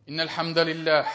إن الحمد لله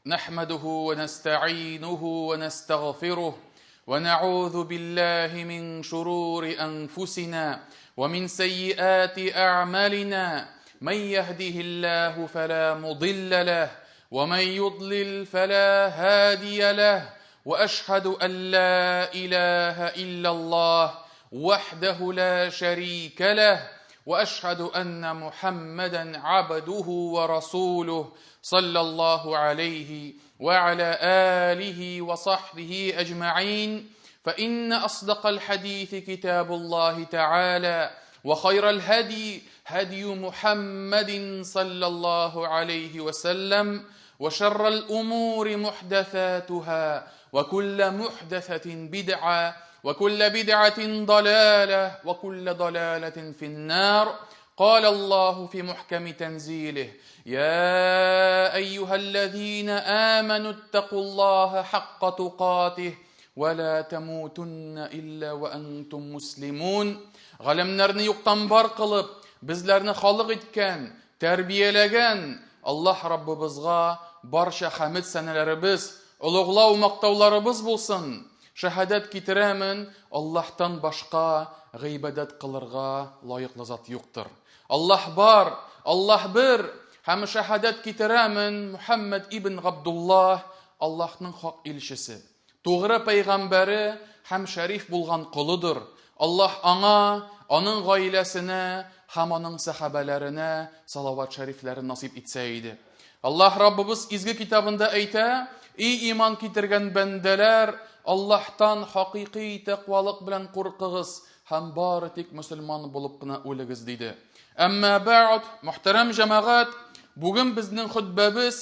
نحمده ونستعينه ونستغفره ونعوذ بالله من شرور أنفسنا ومن سيئات أعمالنا من يهده الله فلا مضل له ومن يضلل فلا هادي له وأشهد أن لا إله إلا الله وحده لا شريك له واشهد ان محمدا عبده ورسوله صلى الله عليه وعلى اله وصحبه اجمعين فان اصدق الحديث كتاب الله تعالى وخير الهدي هدي محمد صلى الله عليه وسلم وشر الامور محدثاتها وكل محدثه بدعه وكل بدعة ضلالة وكل ضلالة في النار قال الله في محكم تنزيله يا أيها الذين آمنوا اتقوا الله حق تقاته ولا تموتن إلا وأنتم مسلمون Галәмнәрне юктан бар кылып, безләрне халык иткән, тәрбияләгән Аллаһ Раббыбызга барча хәмед сәнәләребез, олуглау мактауларыбыз булсын. Шәһадәт китерәмен, Аллаһтан башка гыйбадәт кылырга лаеклы зат юктыр. Аллаһ бар, Аллаһ бер, һәм шәһадәт китерәмен, Мөхәммәд ибн Габдуллаһ, Аллаһның хак илчесе, тугры пәйгамбәре һәм шәриф булган колыдыр. Аллаһ аңа, аның гаиләсенә һәм аның сәхабәләренә салават шәрифләрен насыйп итсә иде. Аллаһ Раббыбыз изге китабында әйтә, И иман китергән бәндәләр, Аллаһтан хакыйкый тәкъвалык белән куркыгыз һәм бары тик мөселман булып кына үлегез, диде. Әмма бәгъд, мөхтәрәм җәмәгать, бүген безнең хөтбәбез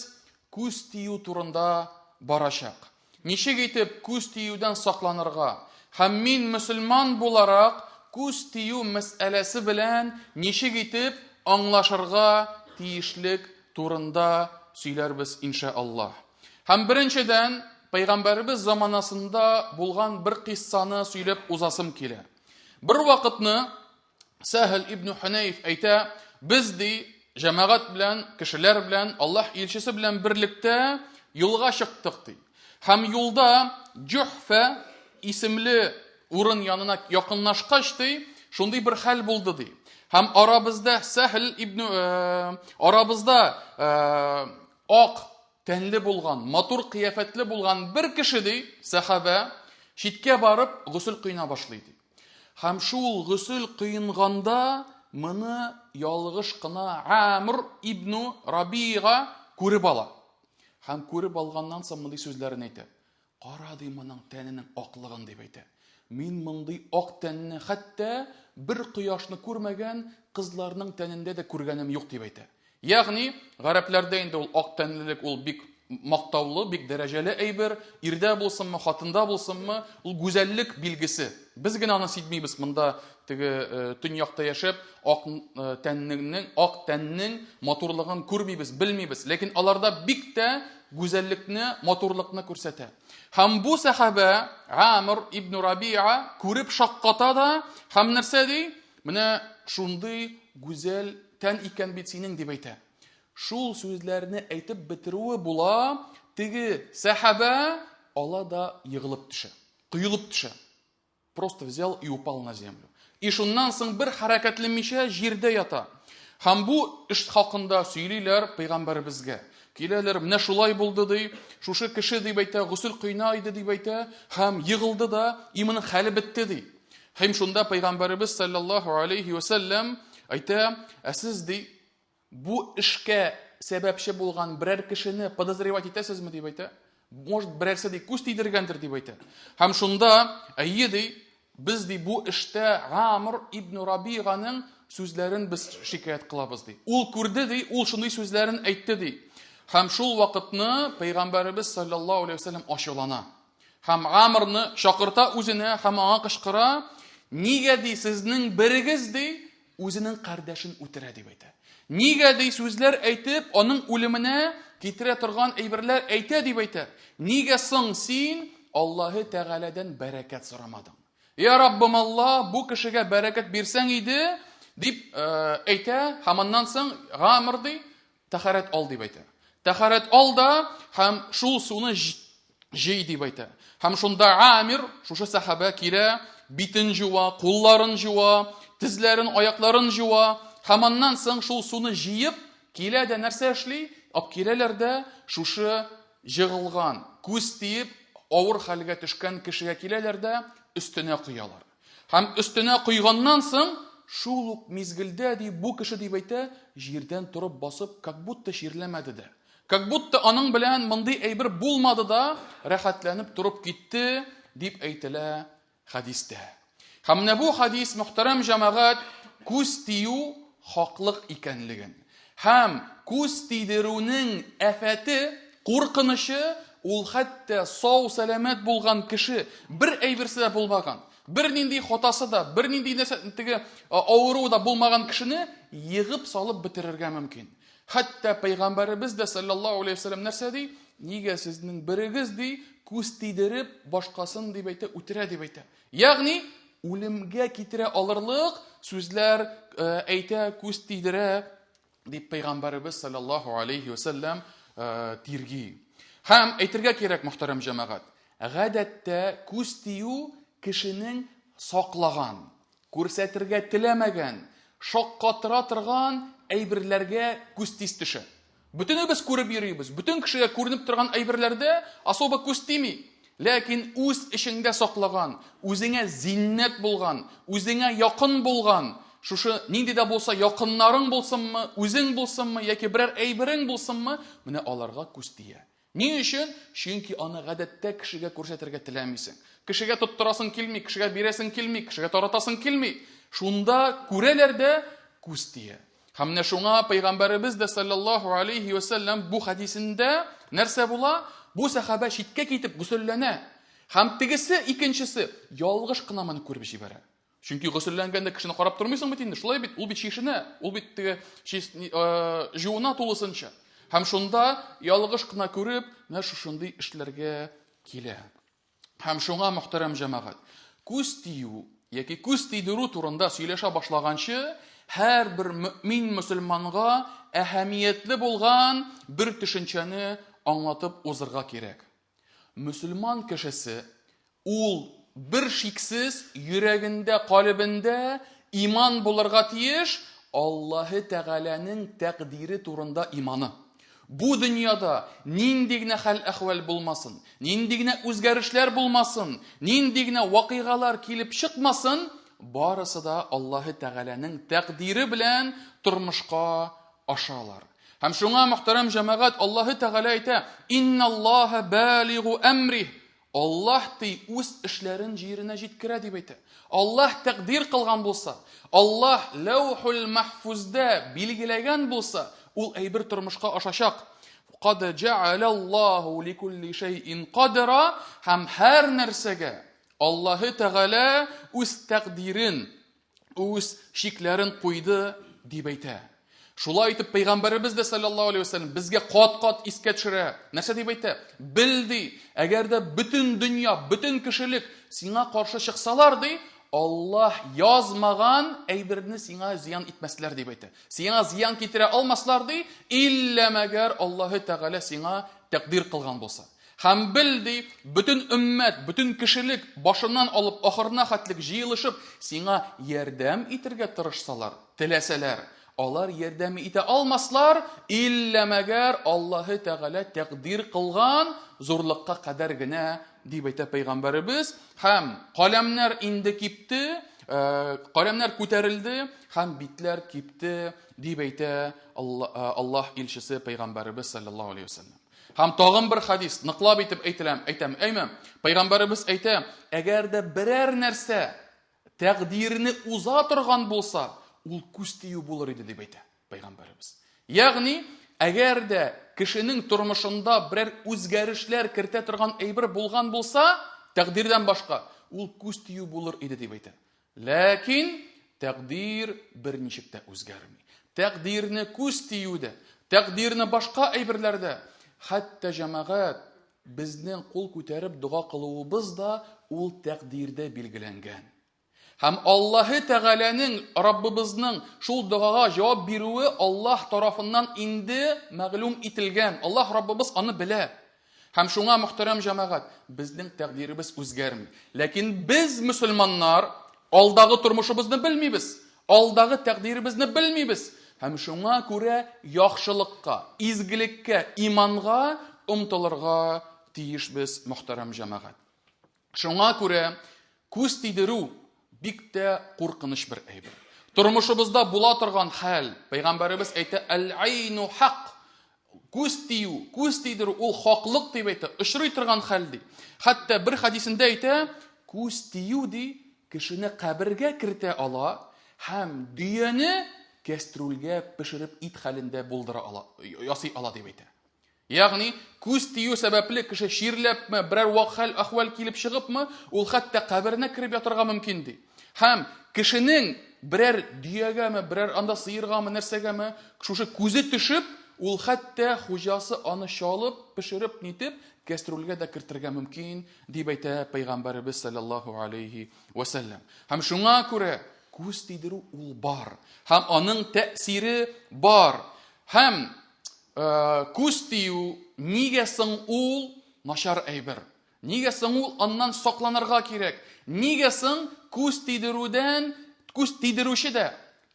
күз тию турында барачак. Ничек итеп күз тиюдән сакланырга? Һәм мин мөселман буларак күз тию мәсьәләсе белән ничек итеп аңлашырга тиешлек турында сөйләрбез инша Аллаһ. Һәм беренчедән, пәйгамбәребез заманасында булган бер кыйссаны сөйләп узасым килә. Бер вакытны Сәһел ибн Хунәйф әйтә, без ди, җәмәгать белән, кешеләр белән, Аллаһ илчесе белән берлектә юлга чыктык ди. Һәм юлда Җухфә исемле урын янына якынлашкач ди, шундый бер хәл булды ди. Һәм арабызда Сәһел ибн э, арабызда э, ак тәнле булган, матур кыяфәтле булган бер кеше ди, сәхабә, читкә барып госел коена башлый ди. Һәм шул гөсел коенганда моны ялгыш кына Амр ибну Рабига күреп ала. Һәм күреп алганнан соң мондый сүзләрен әйтә. Кара ди моның тәненең аклыгын дип әйтә. Мин мондый ак тәнне хәтта бер кояшны күрмәгән кызларның тәнендә дә күргәнем юк дип әйтә. Ягъни, гарәпләрдә инде ул ак тәнлелек ул бик мактаулы, бик дәрәҗәле әйбер. Ирдә булсынмы, хатында булсынмы, ул гүзәллек билгесе. Без генә аны сизмибез монда теге э, төньякта яшәп, ак э, тәннең, ак тәннең матурлыгын күрмибез, белмибез. Ләкин аларда бик тә гүзәллекне, матурлыкны күрсәтә. Һәм бу сәхабә Амр ибн Рабиа күреп шакката да, һәм нәрсә ди? Менә шундый гүзәл тән икән бит синең, дип әйтә. Шул сүзләрне әйтеп бетерүе була, теге сәхабә ала да егылып төшә, коелып төшә. Просто взял и упал на землю. И шуннан соң бер хәрәкәтләнмичә җирдә ята. Һәм бу эш хакында сөйлиләр пәйгамбәребезгә. Киләләр, менә шулай булды ди, шушы кеше дип әйтә, госел коена иде дип әйтә, һәм егылды да, и моның хәле бетте ди. Һәм шунда пәйгамбәребез саллаллаһу алейхи ва сәлләм әйтә, ә сез ди, бу эшкә сәбәпче булган берәр кешене подозревать итәсезме дип әйтә. Может, берәрсе ди күз тидергәндер дип әйтә. Һәм шунда, әйе ди, без ди бу эштә Амр ибн Рабиганың сүзләрен без шикаять кылабыз ди. Ул күрде ди, ул шундый сүзләрен әйтте ди. Һәм шул вакытны пәйгамбәребез саллаллаһу алейхи ва сәлләм ачулана. Һәм Амрны чакырта үзенә һәм аңа кычкыра, нигә ди сезнең берегез ди үзенең кардәшен үтерә дип әйтә. Нигә ди сүзләр әйтеп, аның үлеменә китерә торган әйберләр әйтә дип әйтә. Нигә соң син Аллаһы Тәгаләдән бәрәкәт сорамадың? Я Раббым Аллаһ, бу кешегә бәрәкәт бирсәң иде, дип әйтә, һәм аннан соң Гамр ди, Тәһарәт ал дип әйтә. Тәхәрәт ал да һәм шул суны җый дип әйтә. Һәм шунда Амир, шушы сәхабә килә, битен җуа, кулларын җуа, тезләрен, аякларын җуа, һәм аннан соң шул суны җыеп, килә дә нәрсә эшли? Ап киләләр дә шушы җыгылган, күз тиеп, авыр хәлгә төшкән кешегә киләләр дә өстенә коялар. Һәм өстенә койганнан соң, шул ук мизгелдә, ди, бу кеше дип әйтә, җирдән торып басып, как будто чирләмәде дә. Как будто аның белән мондый әйбер булмады да, рәхәтләнеп торып китте, дип әйтелә хәдистә. Һәм менә бу хәдис, мөхтәрәм җәмәгать, күз тию хаклык икәнлеген һәм күз тидерүнең афәте, куркынычы, ул хәтта сау-сәламәт булган кеше, бер әйберсе дә булмаган, бернинди хатасы да, бернинди нәрсә, теге авыруы да булмаган кешене егып салып бетерергә мөмкин. Хәтта пәйгамбәребез дә саллаллаһу алейһи вәсәлләм нәрсә ди? Нигә сезнең берегез ди, күз тидереп, башкасын дип әйтә, үтерә дип әйтә. Ягъни үлемгә китерә алырлык сүзләр э, әйтә, күз тидерә дип пәйгамбәребез саллаллаһу алейһи вәсәлләм э, тирги. Һәм әйтергә кирәк, мөхтәрәм җәмәгать, гадәттә күз тию кешенең саклаган, күрсәтергә теләмәгән, шаккатыра торган әйберләргә күз тиз төшә. Бөтенебез күреп йөрибез, бөтен кешегә күренеп торган әйберләрдә особо күз тими. Ләкин үз эчеңдә саклаган, үзеңә зиннәт булган, үзеңә якын булган, шушы нинди дә булса якыннарың булсынмы, үзең булсынмы яки берәр әйберең булсынмы, менә аларга күз тия. Ни өчен? Чөнки аны гадәттә кешегә күрсәтергә теләмисең. Кешегә тоттырасың килми, кешегә бирәсең килми, кешегә таратасың килми. Шунда күрәләр дә күз тия. Һәм менә шуңа пәйгамбәребез дә саллаллаһу алейхи ва саллям бу хәдисендә нәрсә була? Бу сәхабә читкә китеп гөселләнә. Һәм тегесе икенчесе ялгыш кына моны күреп җибәрә. Чөнки гөселләнгәндә кешене карап тормыйсың бит инде, шулай бит, ул бит чишенә, ул бит теге җуына тулысынча. Һәм шунда ялгыш кына күреп, менә шушындый эшләргә килә. Һәм шуңа, мөхтәрәм җәмәгать, күз тию яки күз тидерү турында сөйләшә башлаганчы, һәрбер мөмин мөселманга әһәмиятле булган бер төшенчәне аңлатып узырга кирәк. Мөселман кешесе ул бер шиксез йөрәгендә, калебендә иман булырга тиеш, Аллаһы Тәгаләнең тәкъдире турында иманы. Бу дөньяда нинди генә хәл-әхвәл булмасын, нинди генә үзгәрешләр булмасын, нинди генә вакыйгалар килеп чыкмасын, барысы да Аллаһы Тәгаләнең тәкъдире белән тормышка ашалар. Һәм шуңа, мөхтәрәм җәмәгать, Аллаһы Тәгалә әйтә, Инналлаһа балигу әмри. Аллаһ ди үз эшләрен җиренә җиткерә дип әйтә. Аллаһ тәкъдир кылган булса, Аллаһ ләүхул мәхфуздә билгеләгән булса, ул әйбер тормышка ашачак. Кад җәалаллаһу ликулли шәйин кадра һәм һәр нәрсәгә Аллаһы Тәгалә үз тәкъдирен үз чикләрен куйды дип әйтә. Шулай итеп пәйгамбәребез дә саллаллаһу алейһи вәсәлләм безгә кат-кат искә төшерә. Нәрсә дип әйтә? Бел ди, әгәр дә бөтен дөнья, бөтен кешелек сиңа каршы чыксалар ди, Аллаһ язмаган әйберне сиңа зыян итмәсләр дип әйтә. Сиңа зыян китерә алмаслар ди, иллә мәгәр Аллаһы Тәгалә сиңа тәкъдир кылган булса. Һәм бел, ди, бөтен өммәт, бөтен кешелек башыннан алып ахырына хәтлек җыелышып, сиңа ярдәм итергә тырышсалар, теләсәләр, алар ярдәм итә алмаслар, иллә мәгәр Аллаһы Тәгалә тәкъдир кылган зурлыкка кадәр генә, дип әйтә пәйгамбәребез. Һәм каләмнәр инде кипте, э, каләмнәр күтәрелде һәм битләр кипте, дип әйтә Аллаһ илчесе пәйгамбәребез саллаллаһу алейһи вәсәлләм. Һәм тагын бер хадис, ныклап итеп әйтеләм, әйтәм, әйме? Пәйгамбәребез әйтә, әгәр дә берәр нәрсә тәкъдирне уза торган булса, ул күз тию булыр иде дип әйтә пәйгамбәребез. Ягъни, әгәр дә кешенең тормышында берәр үзгәрешләр кертә торган әйбер булган булса, тәкъдирдән башка, ул күз тию булыр иде дип әйтә. Ләкин тәкъдир берничек тә үзгәрми. Тәкъдирне күз тию дә, тәкъдирне башка әйберләр дә, хәтта җәмәгать, безнең кул күтәреп дога кылуыбыз да ул тәкъдирдә билгеләнгән. Һәм Аллаһы Тәгаләнең, Раббыбызның шул догага җавап бирүе Аллаһ тарафыннан инде мәгълүм ителгән. Аллаһ Раббыбыз аны белә. Һәм шуңа, мөхтәрәм җәмәгать, безнең тәкъдиребез үзгәрми. Ләкин без, мөселманнар, алдагы тормышыбызны белмибез, алдагы тәкъдиребезне белмибез. Һәм шуңа күрә яхшылыкка, изгелеккә, иманга омтылырга тиешбез, мөхтәрәм җәмәгать. Шуңа күрә күз тидерү бик тә куркыныч бер әйбер. Тормышыбызда була торган хәл, пәйгамбәребез әйтә, әл-айну хак. Күз тию, күз тидерү ул хаклык дип әйтә, очрый торган хәл ди. Хәтта бер хәдисендә әйтә, күз тию ди, кешене кабергә кертә ала һәм дөяне кәстрүлгә пешереп ит хәлендә булдыра ала, ясый ала дип әйтә. Ягъни, күз тию сәбәпле кеше чирләпме, берәр вак хәл-әхвәл килеп чыгыпмы, ул хәтта каберенә кереп ятырга мөмкин, ди. Һәм кешенең берәр дөягәме, берәр анда сыергамы, нәрсәгәме, шушы күзе төшеп, ул хәтта хуҗасы аны чалып, пешереп, нитеп, кәстрүлгә дә кертергә мөмкин, дип әйтә пәйгамбәребез саллаллаһу алейхи ва сәлләм. Һәм шуңа күрә күз тидерү ул бар. Һәм аның тәэсире бар. Һәм Күз тию нигә соң ул начар әйбер? Нигә соң ул аннан сакланырга кирәк? Нигә соң күз тидерүдән күз тидерүче дә,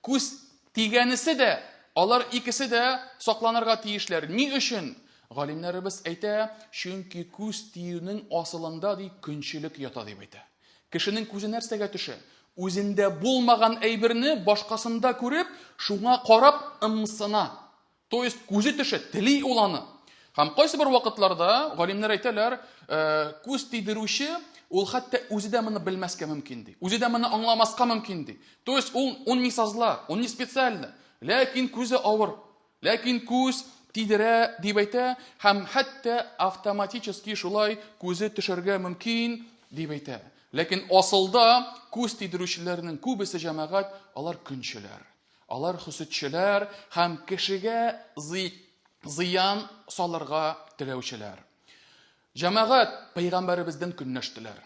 күз тигәнесе дә, алар икесе дә сакланырга тиешләр. Ни өчен? Галимнәребез әйтә, чөнки күз тиюнең асылында ди көнчелек ята дип әйтә. Кешенең күзе нәрсәгә төшә? Үзендә булмаган әйберне башкасында күреп, шуңа карап ымсына. То есть күзе төшә, тели ул аны. Һәм кайсы бер вакытларда галимнәр әйтәләр, э, күз тидерүче ул хәтта үзе дә моны белмәскә мөмкин ди. Үзе дә моны аңламаска мөмкин ди. То есть ул он не со зла, он не специально. Ләкин күзе авыр. Ләкин күз тидерә дип әйтә һәм хәтта автоматически шулай күзе төшәргә мөмкин дип әйтә. Ләкин асылда күз тидерүчеләрнең күбесе җәмәгать, алар көнчеләр. Алар хөсетчеләр һәм кешегә зыян салырга теләүчеләр. Җәмәгать пәйгамбәребездән көнләштеләр.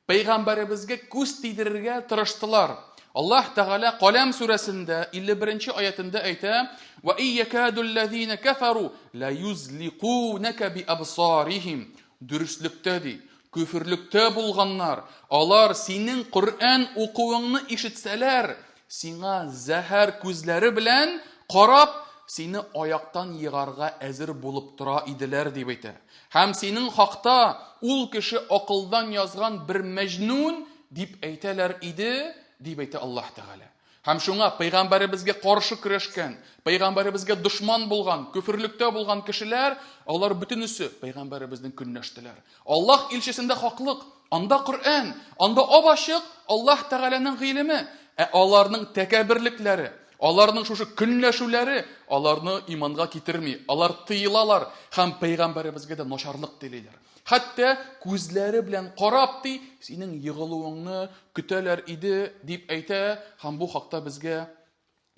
Пәйгамбәребезгә күз тидерергә тырыштылар. Аллаһ Тәгалә Каләм сүрәсендә 51 аятында әйтә: "Ва иякадул-лазина кафару ла юзликунака би абсарихим." Дөреслектә ди, көферлектә булганнар, алар синең Коръән укуыңны ишетсәләр, Сиңа зәһәр күзләре белән карап, сине аяктан егарга әзер булып тора иделәр, дип әйтә. Һәм синең хакта ул кеше акылдан язган бер мәҗнүн дип әйтәләр иде, дип әйтә Аллаһ Тәгалә. Һәм шуңа пәйгамбәребезгә каршы көрәшкән, пәйгамбәребезгә дошман булган, көферлектә булган кешеләр, алар бөтенесе пәйгамбәребезнең көнләштеләр. Аллаһ илчесендә хаклык, анда Коръән, анда ап-ачык Аллаһ Тәгаләнең гыйлеме. Ә аларның тәкәбберлекләре, аларның шушы көнләшүләре аларны иманга китерми. Алар тыелалар һәм пәйгамбәребезгә дә начарлык телиләр. Хәтта күзләре белән карап ди, синең егылуыңны көтәләр иде, дип әйтә һәм бу хакта безгә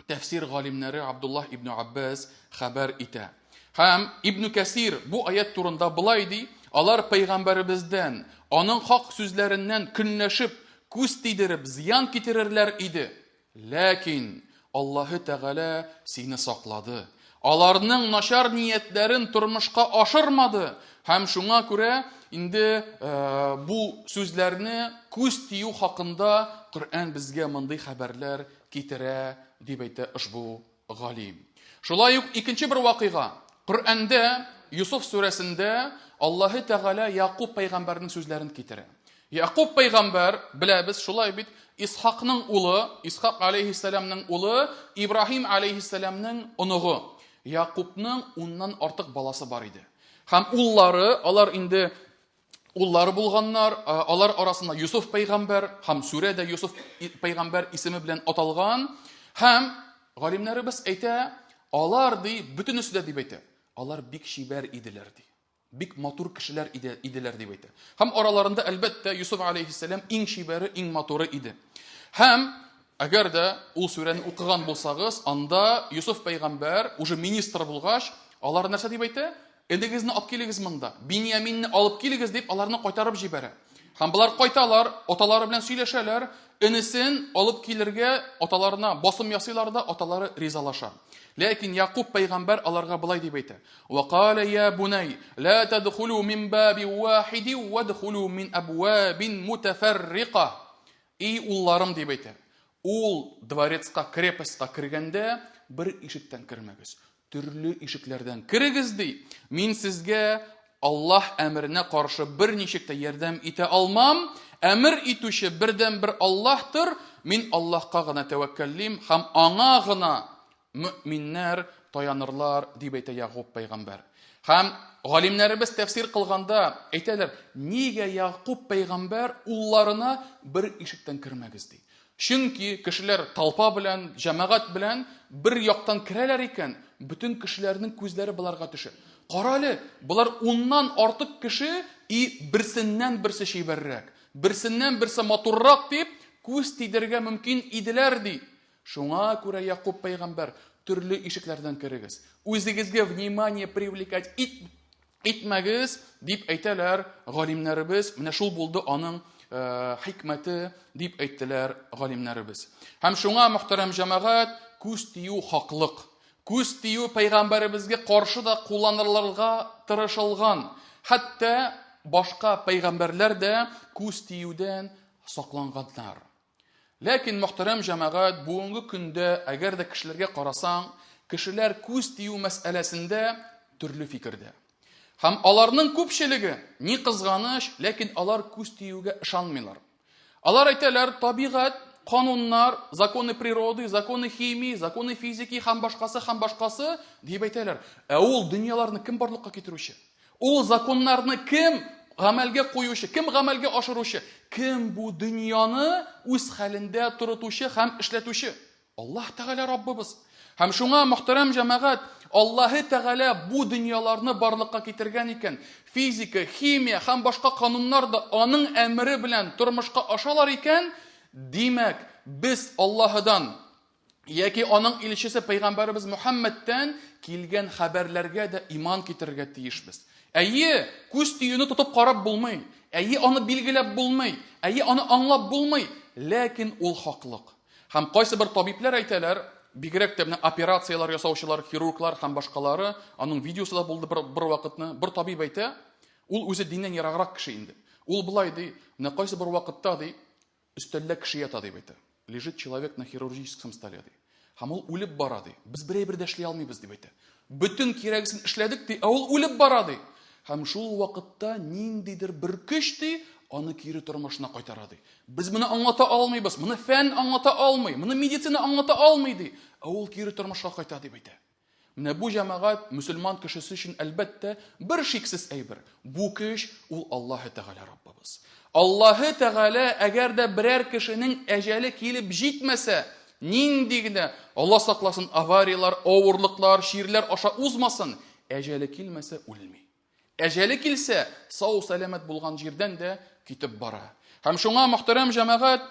тәфсир галимнәре Абдуллаһ ибн Аббас хәбәр итә. Һәм Ибн Кәсир бу аят турында болай ди, алар пәйгамбәребездән, аның хак сүзләреннән көнләшеп, күз тидереп зыян китерерләр иде. Ләкин Аллаһы Тәгалә сине саклады. Аларның начар ниятләрен тормышка ашырмады. Һәм шуңа күрә инде э, бу сүзләрне күз тию хакында Коръән безгә мондый хәбәрләр китерә, дип әйтә ошбу галим. Шулай ук икенче бер вакыйга. Коръәндә Юсуф сүрәсендә Аллаһы Тәгалә Якуб пәйгамбәрнең сүзләрен китерә. Якуб пәйгамбәр, беләбез, шулай бит, Исхакның улы, Исхак алейһиссәламның улы, Ибраһим алейһиссәламның оныгы. Якубның уннан артык баласы бар иде. Һәм уллары, алар инде уллары булганнар, алар арасында Юсуф пәйгамбәр һәм сүрә дә Юсуф пәйгамбәр исеме белән аталган. Һәм галимнәребез әйтә, алар ди, бөтенесе дә дип әйтә, алар бик чибәр иделәр ди. Бик матур кешеләр иде, иделәр дип әйтә. Һәм араларында әлбәттә Юсуф алейхиссәлам иң чибәре, иң матуры иде. Һәм әгәр дә ул сүрәне укыган булсагыз, анда Юсуф пәйгамбәр уже министр булгач, алар нәрсә дип әйтә? Энегезне алып килегез монда, Биньяминне алып килегез дип аларны кайтарып җибәрә. Һәм болар кайталар, аталары белән сөйләшәләр. энесен алып килергә аталарына басым ясыйлар да, аталары ризалаша. Ләкин Якуб пәйгамбәр аларга болай дип әйтә: "Ва кала я бунай, ла тадхулу мин баби вахиди вадхулу мин абвабин мутафаррика". И улларым дип әйтә. Ул дворецка, крепостька кергәндә бер ишектән кермәгез. Төрле ишекләрдән керегез, ди. Мин сезгә Аллаһ әмеренә каршы берничек тә ярдәм итә алмам. Әмер итүче бердәнбер Аллаһтыр. Мин Аллаһка гына тәвәккәллим һәм аңа гына мөэминнәр таянырлар, дип әйтә Ягъкуб пәйгамбәр. Һәм галимнәребез тәфсир кылганда әйтәләр, нигә Ягъкуб пәйгамбәр улларына бер ишектән кермәгез, ди. Чөнки кешеләр толпа белән, җәмәгать белән бер яктан керәләр икән, бөтен кешеләрнең күзләре боларга төшә. Кара әле, болар уннан артык кеше и берсеннән берсе чибәррәк, берсеннән берсе матуррак дип күз тидерергә мөмкин иделәр, ди. Шуңа күрә Якуб пәйгамбәр, төрле ишекләрдән керегез, үзегезгә внимание привлекать ит, итмәгез, дип әйтәләр галимнәребез. Менә шул булды аның хикмәте, дип әйттеләр галимнәребез. Һәм шуңа, мөхтәрәм җәмәгать, күз тию хаклык. Күз тию пәйгамбәребезгә каршы да кулланылырга тырышылган. Хәтта башка пәйгамбәрләр дә күз тиюдән сакланганнар. Ләкин, мөхтәрәм җәмәгать, бүгенге көндә, әгәр дә кешеләргә карасаң, кешеләр күз тию мәсьәләсендә төрле фикердә. Һәм аларның күпчелеге, ни кызганыч, ләкин алар күз тиюгә ышанмыйлар. Алар әйтәләр, табигать, кануннар, законы природы, законы химии, законы физики һәм башкасы, һәм башкасы, дип әйтәләр. Ә ул дөньяларны кем барлыкка китерүче? Ул законнарны кем гамәлгә куючы, кем гамәлгә ашыручы, кем бу дөньяны үз хәлендә торытучы һәм эшләтүче? Аллаһ Тәгалә Раббыбыз. Һәм шуңа, мөхтәрәм җәмәгать, Аллаһы Тәгалә бу дөньяларны барлыкка китергән икән, физика, химия һәм башка кануннар да аның әмере белән тормышка ашалар икән, димәк, без Аллаһыдан яки аның илчесе пәйгамбәребез Мөхәммәдтән килгән хәбәрләргә дә иман китерергә тиешбез. Әйе, күз тиюне тотып карап булмый. Әйе, аны билгеләп булмый. Әйе, аны аңлап булмый. Ләкин ул хаклык. Һәм кайсы бер табибләр әйтәләр, бигрәк тә менә операцияләр ясаучылар, хирурглар һәм башкалары, аның видеосы да булды бер, бер вакытны, бер табиб әйтә, ул үзе диннән ераграк кеше инде. Ул болай ди, менә кайсы бер вакытта ди, Өстәлдә кеше ята дип әйтә. Лежит человек на хирургическом столе ди. Һәм ул үлеп бара ди. Без бер әйбер дә эшли алмыйбыз дип әйтә. Бөтен кирәгесен эшләдек ди, ә ул үлеп бара ди. Һәм шул вакытта ниндидер бер көч ди, аны кире тормышына кайтара ди. Без моны аңлата алмыйбыз, моны фән аңлата алмый, моны медицина аңлата алмый ди. Ә ул кире тормышка кайта дип әйтә. Менә бу җәмәгать мөселман кешесе өчен әлбәттә бер шиксез әйбер. Бу көч ул Аллаһы Тәгалә Раббыбыз. Аллаһы Тәгалә әгәр дә берәр кешенең әҗәле килеп җитмәсә, нинди генә Алла сакласын аварияләр, авырлыклар, чирләр аша узмасын, әҗәле килмәсә үлми. Әҗәле килсә, сау-сәламәт булган җирдән дә китеп бара. Һәм шуңа, мөхтәрәм җәмәгать,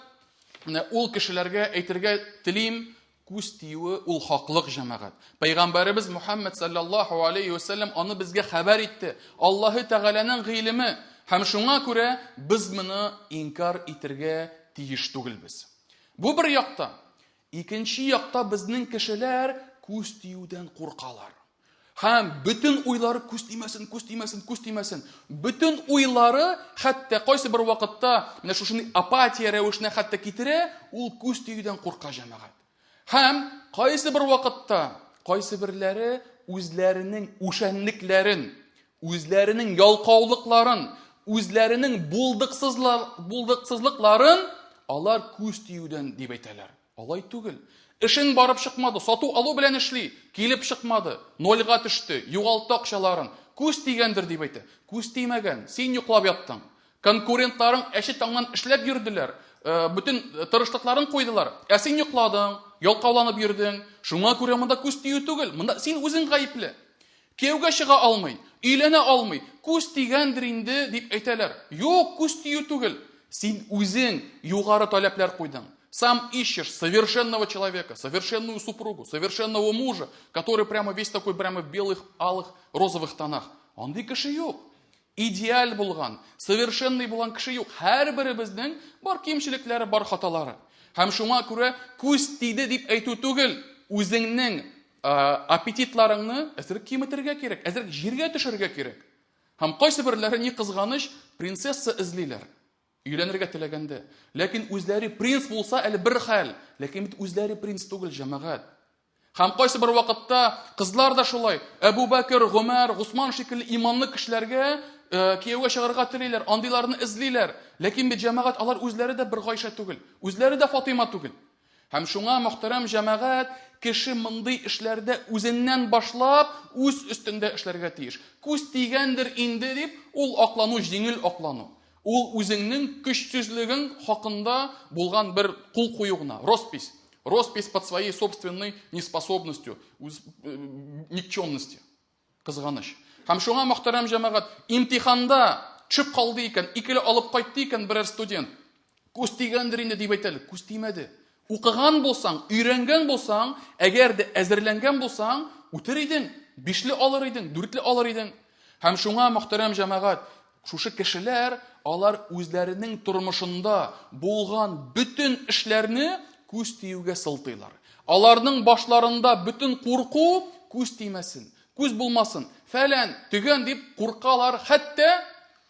менә ул кешеләргә әйтергә телим, күз тиюе ул хаклык җәмәгать. Пәйгамбәребез Мухаммад саллаллаһу алейхи вәсәлләм аны безгә хәбәр итте. Аллаһы Тәгаләнең гыйлеме. Һәм шуңа күрә без моны инкар итергә тиеш түгелбез. Бу бер якта. Икенче якта безнең кешеләр күз тиюдән куркалар. Һәм бөтен уйлары күз тимәсен, күз тимәсен, күз тимәсен. Бөтен уйлары хәтта кайсы бер вакытта менә шушындый апатия рәвешенә хәтта китерә, ул күз тиюдән курка җәмәгать. Һәм кайсы бер вакытта кайсы берләре үзләренең үшәнлекләрен, үзләренең ялкаулыкларын, үзләренең булдыксызлар, булдыксызлыкларын алар күз тиюдән дип әйтәләр. Алай түгел. Эшең барып чыкмады, сату-алу белән эшли, килеп чыкмады, нольга төште, югалтты акчаларын. Күз тигәндер дип әйтә. Күз тимәгән, син йоклап яттың. Конкурентларың әче таңнан эшләп йөрделәр, э, бөтен тырышлыкларын куйдылар. Ә син йокладың, ялкауланып йөрдең. Шуңа күрә монда күз тию түгел, монда син үзең гаепле. Кияүгә чыга алмый, өйләнә алмый, күз тигәндер инде, дип әйтәләр. Юк, күз тию түгел. Син үзең югары таләпләр куйдың. Сам ищешь совершенного человека, совершенную супругу, совершенного мужа, который прямо весь такой прямо в белых, алых, розовых тонах. Андый кеше юк. Идеаль булган, совершенный булган кеше юк. Һәрберебезнең бар кимчелекләре, бар хаталары. Һәм шуңа күрә күз тиде дип әйтү түгел, үзеңнең аппетитларыңны әзрәк киметергә кирәк, әзрәк җиргә төшерергә кирәк. Һәм кайсы берләре ни кызганыч, принцесса эзлиләр. Өйләнергә теләгәндә. Ләкин үзләре принц булса әле бер хәл. Ләкин бит үзләре принц түгел, җәмәгать. Һәм кайсы бер вакытта кызлар да шулай, Әбу Бәкер, Гомәр, Госман шикелле иманлы кешеләргә кияүгә чыгарга телиләр, андыйларны эзлиләр. Ләкин бит җәмәгать алар үзләре дә бер Гайшә түгел, үзләре дә Фатыйма түгел. Һәм шуңа, мөхтәрәм җәмәгать, кеше мондый эшләрдә үзеннән башлап, үз өстендә эшләргә тиеш. Күз тигәндер инде дип, ул аклану җиңел аклану. Ул үзеңнең көчсезлегең хакында булган бер кул кую гына, роспись. Роспись под своей собственной неспособностью, э, никчемностью. Кызганыч. Һәм шуңа, мөхтәрәм җәмәгать, имтиханда төшеп калды икән, икеле алып кайтты икән берәр студент, күз тигәндер инде дип әйтәлек, күз тимәде. Укыган булсаң, өйрәнгән булсаң, әгәр дә әзерләнгән булсаң, үтер идең, бишле алыр идең, дүртле алыр идең. Һәм шуңа, мөхтәрәм җәмәгать, шушы кешеләр, алар үзләренең тормышында булган бөтен эшләрне күз тиюгә сылтыйлар. Аларның башларында бөтен курку күз тимәсен, күз булмасын, фәлән, төгән дип куркалар, хәтта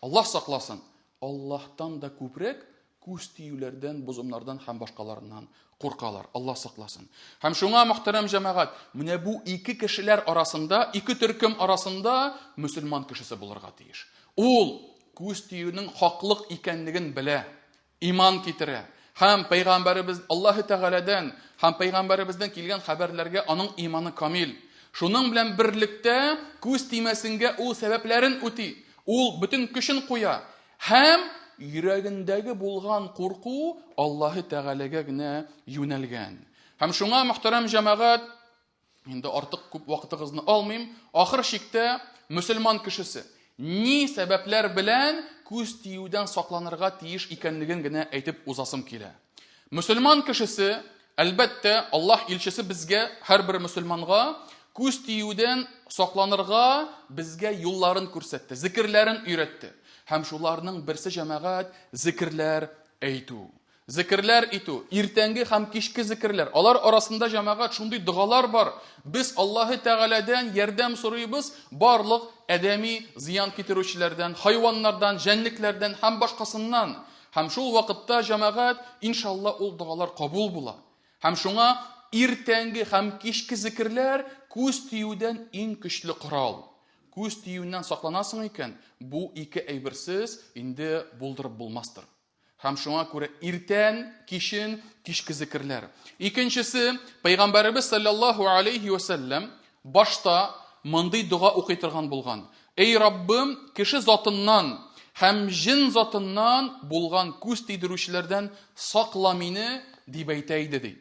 Аллаһ сакласын, Аллаһтан да күбрәк күз тиюләрдән, бозымнардан һәм башкаларыннан куркалар. Аллаһ сакласын. Һәм шуңа, мөхтәрәм җәмәгать, менә бу ике кешеләр арасында, ике төркем арасында мөселман кешесе булырга тиеш. Ул күз тиюнең хаклык икәнлеген белә, иман китерә. Һәм пәйгамбәребез Аллаһы Тәгаләдән һәм пәйгамбәребездән килгән хәбәрләргә аның иманы камил. Шуның белән берлектә күз тимәсенгә ул сәбәпләрен үти. Ул бөтен көчен куя. Һәм йөрәгендәге булган курку Аллаһы Тәгаләгә генә юнәлгән. Һәм шуңа, мөхтәрәм җәмәгать, инде артык күп вакытыгызны алмыйм, ахыр чиктә мөселман кешесе ни сәбәпләр белән күз тиюдән сакланырга тиеш икәнлеген генә әйтеп узасым килә. Мөселман кешесе, әлбәттә, Аллаһ илчесе безгә, һәрбер мөселманга күз тиюдән сакланырга безгә юлларын күрсәтте, зикерләрен өйрәтте. Һәм шуларның берсе җәмәгать зикерләр әйтү. Зикерләр итү, иртәнге һәм кичке зикерләр. Алар арасында җәмәгать шундый догалар бар. Без Аллаһы Тәгаләдән ярдәм сорыйбыз барлык адәми зыян китерүчеләрдән, хайваннардан, җәнлекләрдән һәм башкасыннан. Һәм шул вакытта, җәмәгать, иншалла, ул догалар кабул була. Һәм шуңа иртәнге һәм кичке зикерләр күз тиюдән иң көчле корал. Күз тиюеннән сакланасың икән, бу ике әйберсез инде булдырып булмастыр. Һәм шуңа күрә иртән, кичен, кичке зикерләр. Икенчесе, Пәйгамбәребез саллаллаһу алейхи ва сәлләм башта мондый дога укый торган булган. Эй Раббым, кеше затыннан һәм җен затыннан булган күз тидерүчеләрдән сакла мине, дип әйтә иде, ди.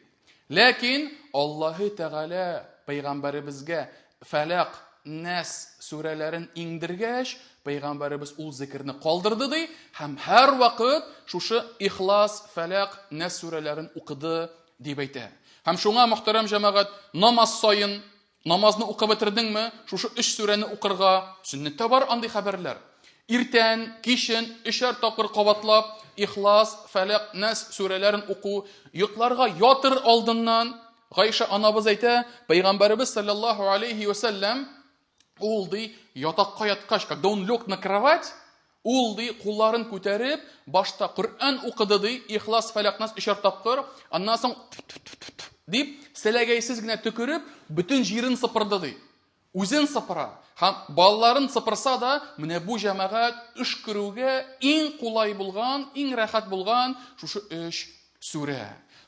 Ләкин Аллаһы Тәгалә пәйгамбәребезгә Фәләк, Нәс сүрәләрен иңдергәч, пәйгамбәребез ул зикерне калдырды, ди, һәм һәрвакыт шушы Ихлас, Фәләк, Нәс сүрәләрен укыды, дип әйтә. Һәм шуңа, мөхтәрәм җәмәгать, намаз саен Намазны укып бетердеңме, шушы өч сүрәне укырга, сөннәттә бар андый хәбәрләр. Иртән, кичен өчәр тапкыр кабатлап, Ихлас, Фәләк, Нәс сүрәләрен уку, йокларга ятыр алдыннан, Гайшә анабыз әйтә, Пәйгамбәребез саллаллаһу алейхи ва сәлләм, ул ди, ятакка яткач, когда он лег на кровать, Ул, ди, кулларын күтәреп, башта Коръән укыды, ди, Ихлас, Фәләк, Нас өчәр тапкыр, аннан соң дип, селәгәйсез генә төкереп, бөтен җирен сыпырды, ди. Үзен сыпыра. Һәм балаларын сыпырса да, менә бу җәмәгать өшкерүгә иң кулай булган, иң рәхәт булган шушы өч сүрә.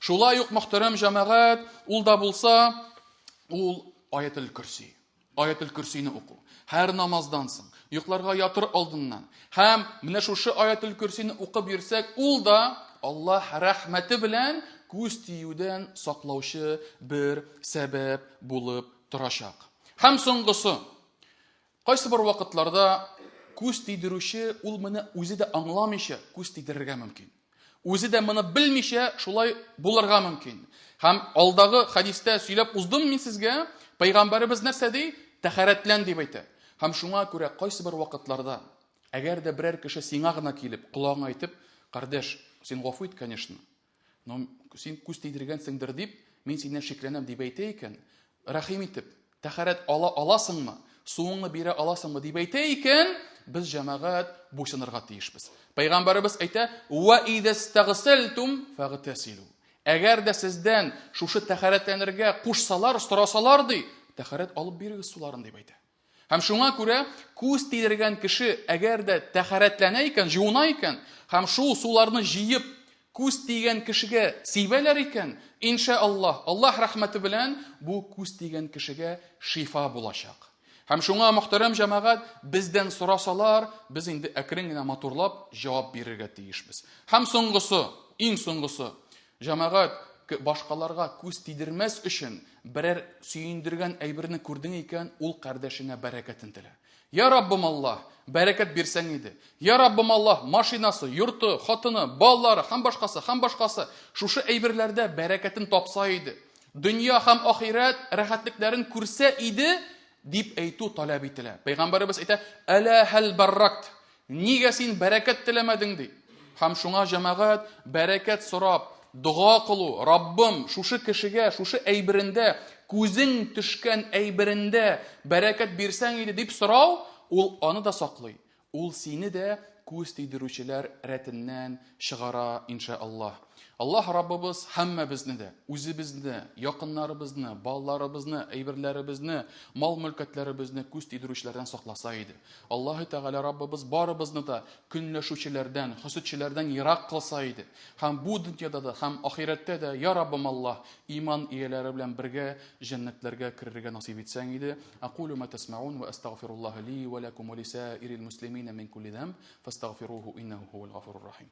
Шулай ук, мөхтәрәм җәмәгать, ул да булса, ул Аятел Көрси. Аятел Көрсине уку. Һәр намаздан соң, йокларга ятыр алдыннан. Һәм менә шушы Аятел Көрсине укып йөрсәк, ул да Аллаһ рәхмәте белән күз тиюдән саклаучы бер сәбәп булып торачак. Һәм соңгысы. Кайсы бер вакытларда күз тидерүче ул моны үзе дә аңламыйча күз тидерергә мөмкин. Үзе дә моны белмичә шулай булырга мөмкин. Һәм алдагы хәдистә сөйләп уздым мин сезгә, пәйгамбәребез нәрсә ди? Тәһарәтлән дип әйтә. Һәм шуңа күрә кайсы бер вакытларда Әгәр дә берәр кеше сиңа гына килеп, колагыңа әйтеп, кардәш, син гафу ит, конечно, но син күз тидергәнсеңдер дип, мин синнән шикләнәм дип әйтә икән, рәхим итеп, тәхәрәт ала аласыңмы, суыңны бирә аласыңмы дип әйтә икән, без җәмәгать буйсынырга тиешбез. Пәйгамбәребез әйтә: "Ва идастагсалтум фагтасилу". Әгәр дә сездән шушы тәхәрәтләнергә кушсалар, сорасалар ди, тәхәрәт алып бирегез суларын дип әйтә. Һәм шуңа күрә күз тидергән кеше әгәр дә тәхәрәтләнә икән, җуына икән, һәм шул суларны җыеп күз тигән кешегә сибәләр икән, инша Аллаһ, Аллаһ рәхмәте белән бу күз тигән кешегә шифа булачак. Һәм шуңа, мөхтәрәм җәмәгать, бездән сорасалар, без инде әкрен генә матурлап җавап бирергә тиешбез. Һәм соңгысы, иң соңгысы, җәмәгать, башкаларга күз тидермәс өчен берәр сөендергән әйберне күрдең икән, ул кардәшеңә бәрәкәтен телә. Я Раббым Аллаһ, бәрәкәт бирсәң иде. Я Раббым Аллаһ, машинасы, йорты, хатыны, балалары һәм башкасы, һәм башкасы шушы әйберләрдә бәрәкәтен тапса иде. Дөнья һәм ахирәт рәхәтлекләрен күрсә иде, дип әйтү таләп ителә. Пәйгамбәребез әйтә, Әлә хәл барракт. Нигә син бәрәкәт теләмәдең ди. Һәм шуңа җәмәгать бәрәкәт сорап, дога кылу, Раббым, шушы кешегә, шушы әйберендә, күзең төшкән әйберендә бәрәкәт бирсәң иде дип сорау, ул аны да саклый. Ул сине дә күз тидерүчеләр рәтеннән чыгара, инша Аллаһ. Аллаһ Раббыбыз һәммәбезне дә, үзебезне, якыннарыбызны, балаларыбызны, әйберләребезне, мал-мөлкәтләребезне күз тидерүчеләрдән сакласа иде. Аллаһы Тәгалә Раббыбыз барыбызны да көнләшүчеләрдән, хөсетчеләрдән ерак кылса иде. Һәм бу дөньяда да, һәм ахирәттә дә, я Раббым Аллаһ, иман ияләре белән бергә җәннәтләргә керергә насыйп итсәң иде. Акулю ма тәсмәун ва әстәгъфируллаһа ли ва ләкум ва лисаирил муслимина мин кулли зәмб, фәстәгъфируху иннәһу һувал гафурур рахим.